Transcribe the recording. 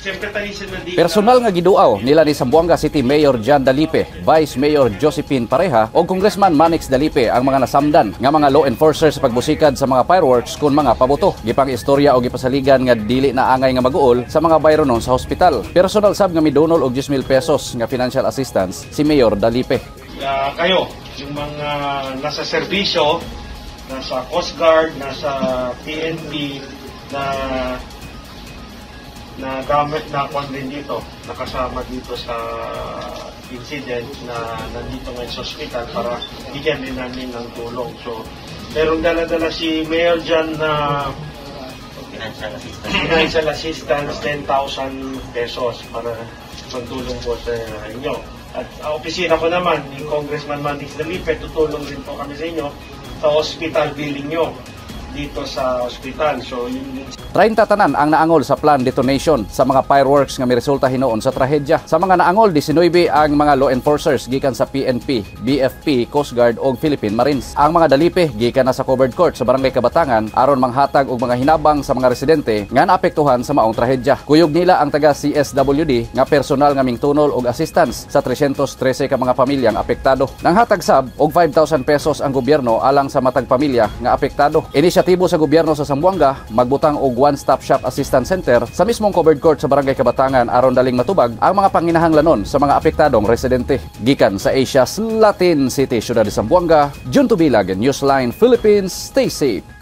Siyempre tayo sa nadi. Personal nga giduaw nila ni Zamboanga City Mayor John Dalipe, Vice Mayor Josephine Pareja o Congressman Manix Dalipe ang mga nasamdan nga mga law enforcers sa pagbusikad sa mga fireworks kun mga pabuto. Gipang istorya o gipasaligan nga dili na angay nga maguol sa mga bayronon sa hospital. Personal sab nga midunol og 10,000 pesos nga financial assistance si Mayor Dalipe. Kayo, yung mga nasa serbisyo, nasa Coast Guard, nasa PNP, na na gamit na kwan din dito, nakasama dito sa incident na nandito ngayon sa hospital para bigyan din namin ng tulong. So, merong dala-dala si Mayor dyan na financial assistance. Financial assistance, 10,000 pesos para pagtulong po sa inyo. At ang opisina ko naman, ni Congressman Manix Dalipe, tutulong rin po kami sa inyo sa hospital billing nyo dito sa hospital. So, yun din. 30 tanan ang naangol sa plan detonation sa mga fireworks nga miresulta hinuon sa trahedya. Sa mga naangol, 19 ang mga law enforcers gikan sa PNP, BFP, Coast Guard ug Philippine Marines. Ang mga Dalipe gikan na sa covered court sa Barangay Kabatangan aron manghatag og mga hinabang sa mga residente nga naapektuhan sa maong trahedya. Kuyog nila ang taga CSWD nga personal nga mingtunol og assistance sa 313 ka mga pamilyang apektado. Nanghatag sab og 5,000 pesos ang gobyerno alang sa matag pamilya nga apektado. Inisyatibo sa gobyerno sa Zamboanga magbutang og one-stop shop assistance center sa mismong covered court sa Barangay Kabatangan aron daling matubag ang mga panginahanglanon sa mga apektadong residente. Gikan sa Asia's Latin City, Syudad de Zamboanga, Jun Tubilag, Newsline Philippines, stay safe.